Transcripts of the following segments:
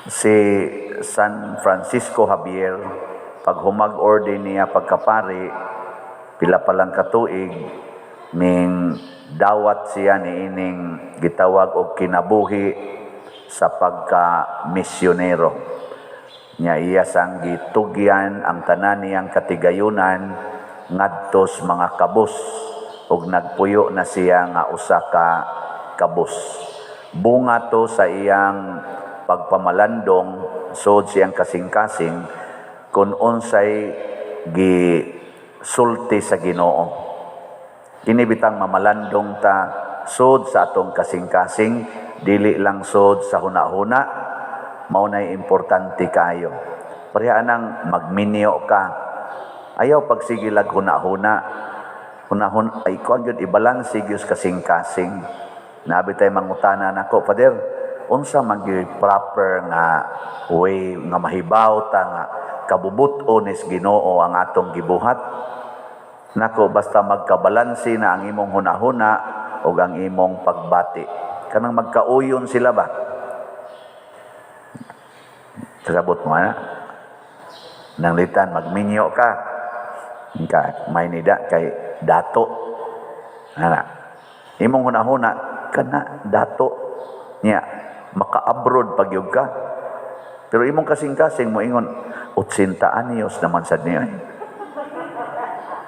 Si San Francisco Javier, pag humag-ordain niya pagkapari, pila pa lang katuig, ning dawat siya ni ining gitawag og kinabuhi sa pagka-misyonero. Nya iya sang gitugyan ang tanan niyang katigayunan ngadto sa mga kabus ug nagpuyo na siya nga usa ka kabus. Bunga to sa iyang pagpamalandong sud siyang kasing-kasing kung unsay gisulti sa Ginoo. Kini bitang mamalandong ta sud sa atong kasing-kasing, dili lang sud sa hunahuna, mao nay importante kayo. Pareha nang magminyo ka. Ayaw pagsigilag huna-huna. Hunahun ay kuan gyud, ibalanse gyud kasing-kasing. Nabi tay mangutana nako, "Father, unsa man gyud proper nga way nga mahibaw ta nga kabubut-on is Ginoo ang atong gibuhat?" Nako, basta magkabalanse na ang imong hunahuna ug ang imong pagbati. Kanang magkauyon sila ba? Kasabot mo ana? Nanglitan magminyo ka. Ka may nida kay dato. Ana. Imong hunahuna kana dato niya maka-abroad pagyud ka. Pero imong kasing-kasing mo ingon 80 anyos naman sad niya. Eh.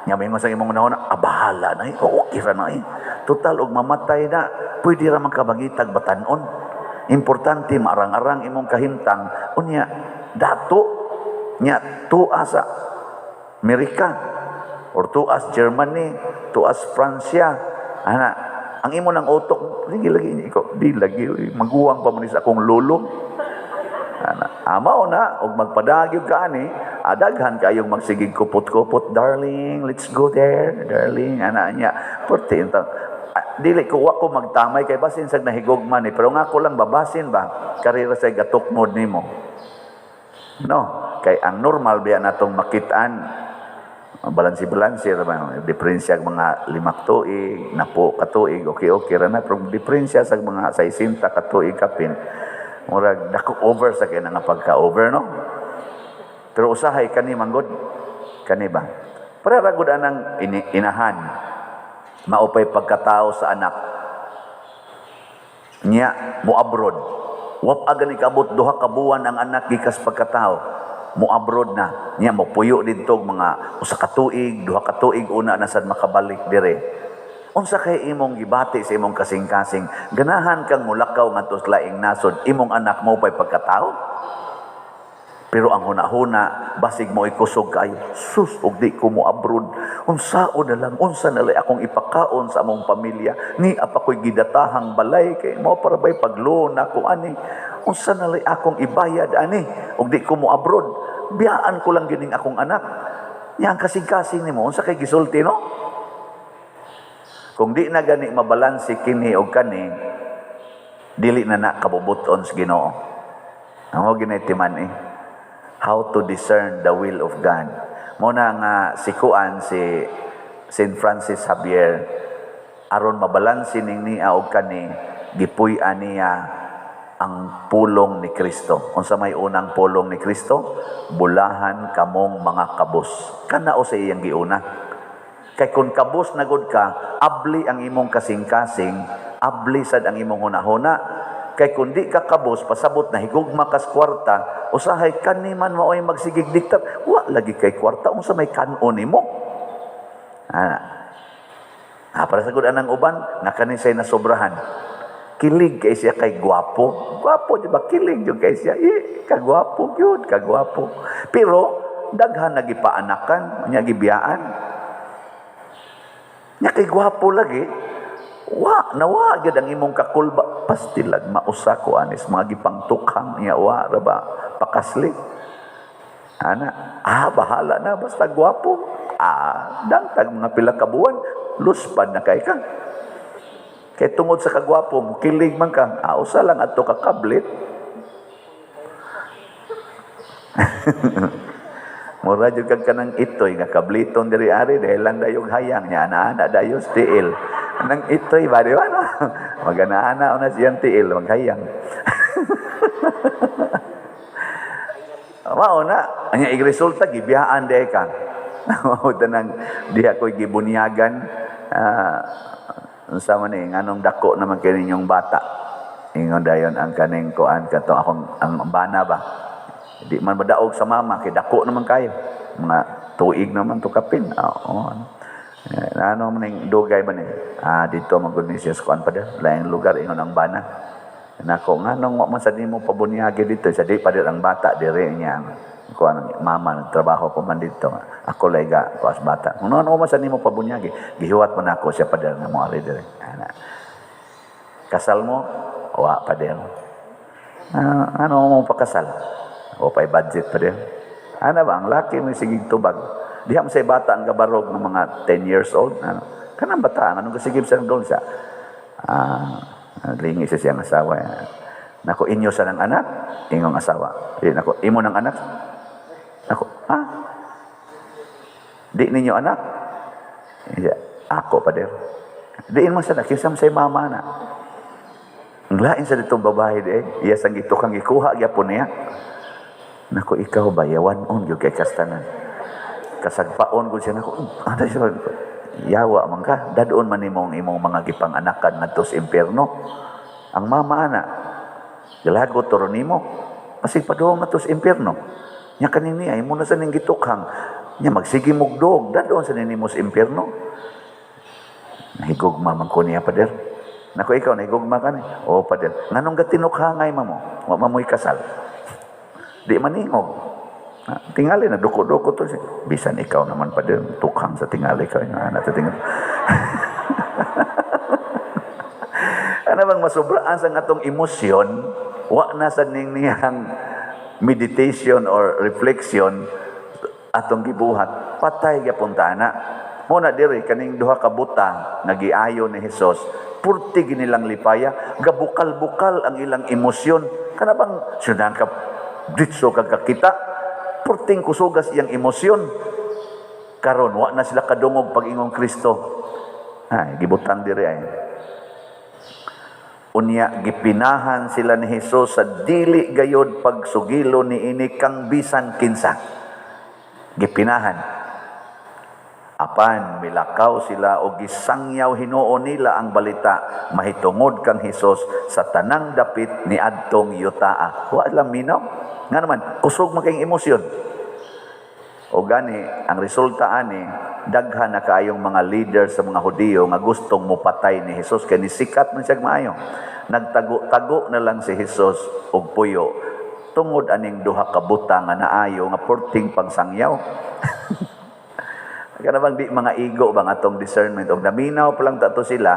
Nya moingon sa imong hunahuna, "Ah, bahala na eh. Okay ra na eh. Total og mamatay na, pwede ra man kabangitag batanon. Importante maarang-arang imong kahimtang unya dato nya tuas sa Amerika or tuas Germany, tuas Francia." Ana, ang imo ng utok, sige lagi ikaw, di lagi maguwang pa man ni sa akong lolo. Ana, amaw na og magpadagyo ka ani, adaghan kayong magsigig kupot-kupot, "Darling, let's go there, darling." Ana niya. Porte intang dili ko, wa ko magtamay kay basin sag nahigugma ni, pero nga ko lang babasin ba karira sa gatukmod nimo. No, kay ang normal biya natong makitaan balansi-balansi ra ba, diferensya ang mga 5 tuig, 10 ka tuig, okay okay ra na, pero diferensya sa mga 60 ka tuig kapin, murag dako over sa kay nga pagka-over, no? Pero usahay kani manggod kani ba? Para ra gud anang inahan maupay pagkatao sa anak niya mo abroad. Wa pa gani kaabot 2 ka buwan ang anak gikas pagkatao, mo abroad na niya, mo puyo didto og mga 1 ka tuig, 2 ka tuig, una na sad makabalik dire. Unsa kay imong gibati sa imong kasing-kasing? Ganahan kang mulakaw ngadto sa laing nasod, imong anak mo pay pagkatao? Pero ang hunahuna, basig mo ikusog kayo. "Sus, og di ko mo abroad. Unsao na lang, unsa na lang akong ipakaon sa among pamilya? Ni apa ko'y gidatahang balay kay mo para ba'y pagloan ako ani? Unsa na lang akong ibayad ani? Og di ko mo abroad. Biyaan ko lang gining akong anak." Nya ang kasing-kasing nimo, unsa kay gisulti, no? Kung di na gani mabalanse kini og kani, dili na na kabubuton sa Ginoo. Ang mo ginay timan eh. How to discern the will of God. Mo na nga si Kuan, si St. Francis Xavier, aron mabalanse ning niya og kani, gipuy-an niya ang pulong ni Kristo. Unsa may unang pulong ni Kristo? "Bulahan kamong mga kabus." Kana o sa iyang giuna. Kay kung kabus na gud ka, abli ang imong kasing-kasing, abli sad ang imong hunahuna. Kay kung di ka kabus, pasabot na higugma kas kwarta, usahay kani man mao'y magsigig diktar, wa lagi kay kwarta, unsa may kanon nimo? Ah, ah, para sa gud anang uban, nga kani say nasobrahan. Kilig kay siya kay gwapo. Gwapo, di ba? Kilig jud kay siya. Eh, kagwapo gyud, kagwapo. Pero daghan nagipaanakan, nya gibiyaan. Nya kay gwapo lagi, wa nawa gyud ang imong kakulba, pastilag mausa ko anis mga gipangtukhang niya, wa ra ba pakasli ana. Ah, bahala na basta gwapo. Ah, dangtag mga pila ka buwan, luspad na kay ka kay tungod sa kagwapo mo, kilig man ka. Ah, usa lang adto ka kablit. Mura jud kag kanang itoy nga kabliton diri ari dahil lang dayog hayang niya ana-ana dayos tiil. Nang itoy ba, di ba, no? Magana-ana na siyang tiil, maghayang. Mao na, anya igresulta gibiyaan di ka. Mao tanang diha ko'y gibunyagan, unsa man ni, nganong dako naman kay ninyong bata. Ingon dayon ang kaning kuan kato akong ang bana ba. Di man madaog sa mama kay dako naman kayo. Mga tuig naman to kapin. Oo, ano. Ano man ning dugay ba ni? Dito man gud ni siya sa kuan pa der. Laing lugar ingon ang bana. Nako, nganong wa man sa nimo pabunyagi dito, sa di pa ang bata dire niya ang kuan mama nagtrabaho pa man dito. Ako lay ga kuas bata. Kuno ano man sa nimo pabunyagi, gihuwat man ako siya pader nga mo ari dire. Ana. Kasal mo? Wa pa der. Ano mo pakasal? O pay budget pa der. Ana ba ang laki mo sige tubag. Diha mo sa bata ang gabarog ng mga 10 years old. Ano? Kanang bata, anong gasigib sa doon siya? Lingi siya siyang asawa. Nako, inyo sa ng anak, ingong asawa. Di, nako, imo ng anak. Nako, ha? Di ninyo anak? Iya, ako pa der. Diin mo sa kinsa mo sa mama na. Ang lain sa ditong babae di, iya sang gitukang gikuha gyapon niya. Nako, ikaw ba yawan on gyud kay kastanan. Kasagpaon gud siya nako. Ano siya? Yawa man ka, dadon man nimo ang imong mga gipang-anakan ngadto sa impyerno. Ang mama ana, galagot toro nimo, masig padung ngadto sa impyerno. Nya kaning niya imo na sa ning gitukhang, nya magsige mog dog, dadon sa nimo sa impyerno. Nahigugma man ko niya, pader. Nako, ikaw nahigugma ka ni. Oo, pader. Nganong gatinukhangay mamo? Wa man mo'y kasal. Di maningog. Tingali na duko-duko to siya. Bisan ikaw naman pader, tukhang sa tingali ka. Anak sa tingali. Ano bang masobraan sa atong emosyon, wa na sa ning niyang meditation or reflection atong gibuhat, patay gyapon ta na. Muna diri kaning duha ka butang nga giayo ni Hesus, purti ginilang lipaya, gabukal-bukal ang ilang emosyon. Kana bang sudan ka ditso kag kakita, purting kusugas iyang emosyon. Karon wa na sila kadungog pag-ingong Kristo. Ay, gibutang diri ay. Unya gipinahan sila ni Hesus sa dili gayod pagsugilo niini kang bisan kinsa. Gipinahan. Apan milakaw sila o gisangyaw hinuon nila ang balita mahitungod kang Hesus sa tanang dapit ni adtong yutaa. Wa lang minaw. Nga naman, kusog man kayong emosyon. O gani, ang resulta ani, daghan na kaayong mga leader sa mga Hudiyo nga gustong mopatay ni Hesus kay nisikat man siya maayo. Nagtago-tago na lang si Hesus og puyo tungod aning duha ka butang nga naayo nga porting pangsangyaw. Kana bang di mga igo bang atong discernment og naminaw pa lang tato sila,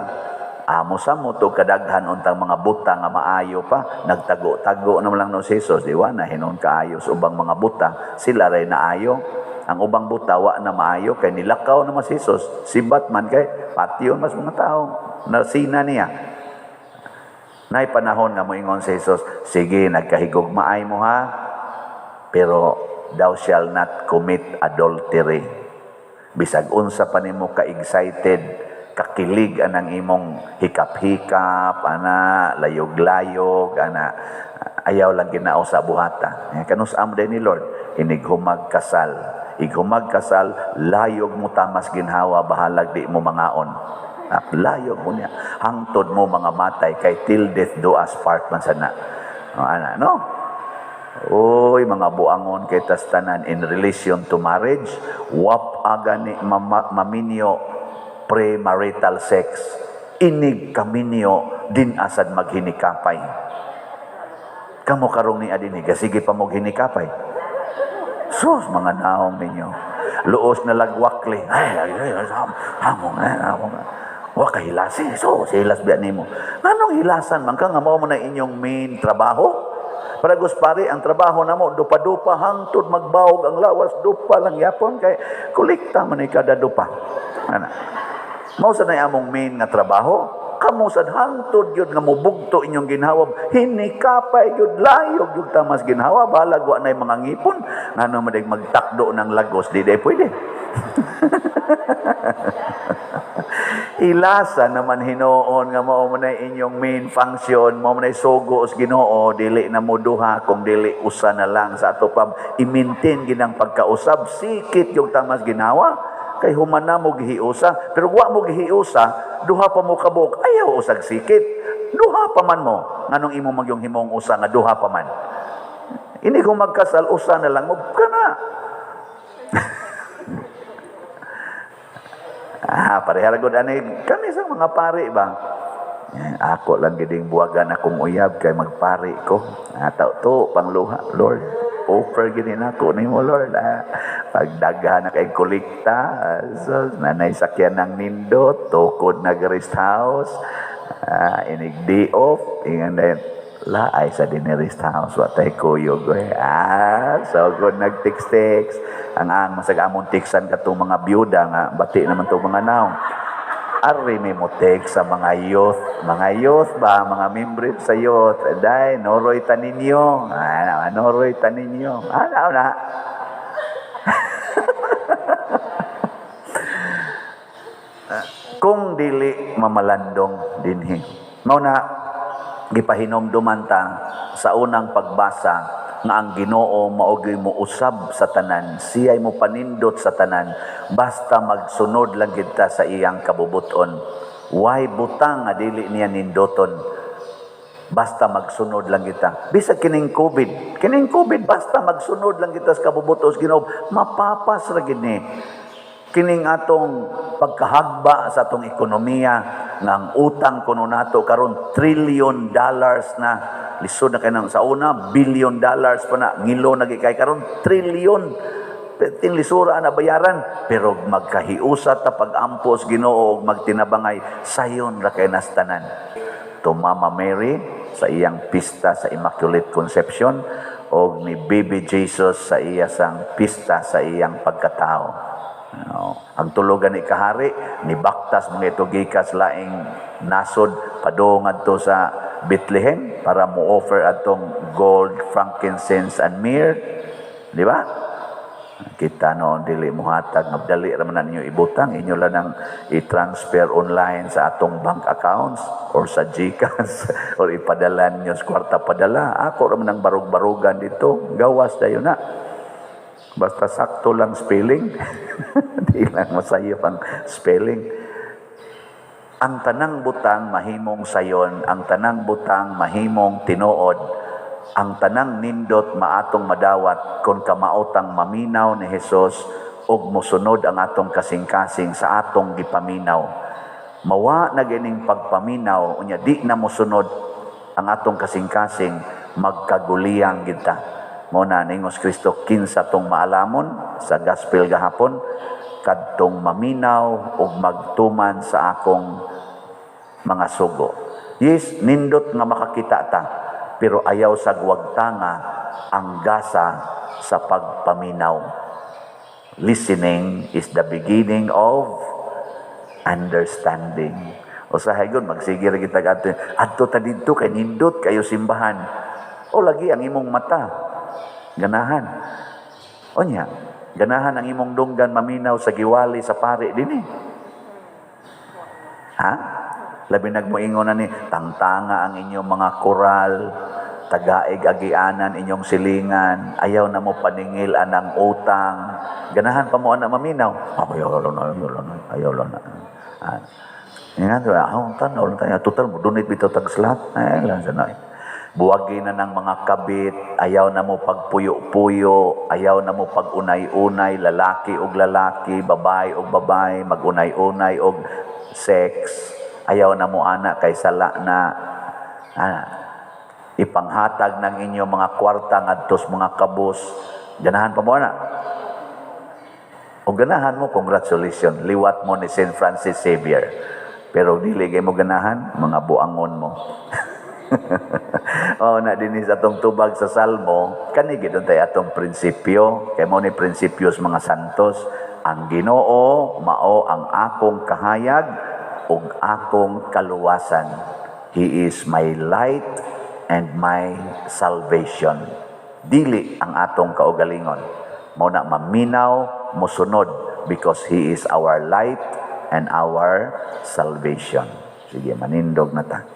amo sa mo to kadaghan untang mga butang nga maayo pa, nagtago-tago na lang no si Hesus, di wa na hinon kaayo sa ubang mga butang, sila ray naayo. Ang ubang buta wa na maayo kay nilakaw na mas Hesus, sibat man kay patyon mas mga tao, nasina niya. Nay panahon nga moingon si Hesus, sige nagkahigugmaay mo ha, pero thou shall not commit adultery. Bisag unsa pa nimo ka-excited, kakilig anang imong hikap-hikap, ana layog-layog, ana ayaw lang ginao sa buhata. Kanus-am din ni Lord, inighumag kasal. Ighumag kasal, layog mo tamas ginhawa, bahalag di mo mangaon. Layog mo niya. Hangtod mo mga matay, kay till death do us part man sana. O, ana, no? Oy, mga buangon kay tastanan in relation to marriage, wap agani maminyo premarital sex. Inig kaminyo din asad maghinikapay. Kamo karong ni adini, gasige pa mo hinikapay. Sus, mga naong ninyo. Luos na lagwakli. Ay, ay, ay, hamong, ay, hamong. Wa ka hilasi. So, hilas biya nimo. Nganong hilasan man ka nga mao man na inyong main trabaho? Paragos pare, ang trabaho namo dupa-dupa hangtod magbawog ang lawas, dupa lang yapon kay kolekta man ni kada dupa. Ana. Mao sa nay among main nga trabaho. Kamo sad hangtod gyud nga mobugto inyong ginhawa, hinikapay gyud, layog gyud tamas ginhawa, bahalag wa nay mga ngipon. Ngano man day magtakdo ng lagos, di day pwede. Ilasa naman hinuon nga mao man ay inyong main function, mao man ay sugo sa Ginoo, dili na mo duha kung dili usa na lang sa ato pa i-maintain ginang pagkausab, sikit yung tamas ginawa kay human na mo gihiusa, pero wa mo gihiusa, duha pa mo kabuok, ayaw usag sikit, duha pa man mo. Nganong imo magyong himong usa nga duha pa man? Ini kung magkasal, usa na lang mo kana. Pareha gud ani kami sa mga pari ba. Ako lang giding buwagan akong uyab kay magpari ko. Tao to pangluha, Lord. Offer gini nako nimo, Lord. Pagdaghan na kay kolekta, so nanay sakyan ng nindot, tukod na rest house, inig day off, ingan dayon laay sa dinhi rest house, wa tay kuyog eh. So good nag-text-text. Ang masag among teksan katong mga byuda nga bati naman tong mga naong. Ari may mo text sa mga youth, mga youth ba, mga member sa youth. Day, noroy ta ninyo. Noroy ta ninyo. Ano na? Kung dili mamalandong dinhi. Mao na gipahinomduman ta sa unang pagbasa nga ang Ginoo mao gyud mo usab sa tanan, siya'y mo panindot sa tanan, basta magsunod lang gid ta sa iyang kabubuton. Way butang nga dili niya nindoton, basta magsunod lang kita. Bisag kining COVID, basta magsunod lang kita sa kabubuton sa Ginoo, mapapas ra gid ni. Kining atong pagkahagba sa atong ekonomiya, nga ang utang kuno nato karon trillion dollars na, lisod na kay nang sa una billion dollars pa na, ngilo na gid kay karon trillion, tinlisura na bayaran, pero magkahiusa ta pag-ampos Ginoo og magtinabangay, sayon ra kay nas tanan. To Mama Mary sa iyang pista sa Immaculate Conception, og ni Baby Jesus sa iya sang pista sa iyang pagkatao. No. Ang tulugan ni kahari ni baktas mga ito gikas laing nasod padung adto sa Bethlehem para mo-offer atong gold, frankincense and myrrh, di ba? Kita no dili mohatag, dali ra man ninyo ibutang, inyo lang nang i-transfer online sa atong bank accounts or sa GCash or ipadala ninyo sa kwarta padala. Ako ra man ang barug-barugan dito, gawas dayon na. Basta sakto lang spelling. Di lang masayop ang spelling. Ang tanang butang mahimong sayon, ang tanang butang mahimong tinuod, ang tanang nindot maatong madawat kung kamaotang maminaw ni Hesus ug mosunod ang atong kasing-kasing sa atong gipaminaw. Mawa na gining pagpaminaw, unya di na mosunod ang atong kasing-kasing, magkaguliyang kita. Mo na ningos Kristo kinsa tong maalamon sa gospel gahapon, kadtong maminaw ug magtuman sa akong mga sugo. Yes, nindot nga makakita ta, pero ayaw sa gwagtanga ang gasa sa pagpaminaw. Listening is the beginning of understanding. Usahay gud magsige ra kita adto adto ta didto kay nindot kayo simbahan. O lagi ang imong mata ganahan. Onya, ganahan ang imong dunggan maminaw sa giwali sa pari dinhi. Ha? Labi nagmoingon na ni tangtanga ang inyong mga koral, tagaig agianan inyong silingan, ayaw na mo paningil anang utang. Ganahan pa mo ana maminaw. Ayaw lang na, ayaw lang na, ayaw lang na. Nga, tanaw lang tayo. Total mo, donate bitaw tag slot. Ay, lang sa na. Buwagi na ng mga kabit, ayaw na mo pagpuyo-puyo, ayaw na mo pag-unay-unay, lalaki og lalaki, babae og babae, mag-unay-unay og sex. Ayaw na mo ana kay sala na ipanghatag ng inyong mga kwarta ngadtos mga kabus. Ganahan pa mo ana. O ganahan mo, congratulations, liwat mo ni Saint Francis Xavier. Pero dili kay mo ganahan, mga buangon mo. Oh, na dinhi sa atong tubag sa Salmo, kani gid untay atong prinsipyo, kay mo ni prinsipyo sa mga santos, ang Ginoo mao ang akong kahayag, ug akong kaluwasan. He is my light and my salvation. Dili ang atong kaugalingon. Mao na maminaw, mosunod, because He is our light and our salvation. Sige, manindog na ta.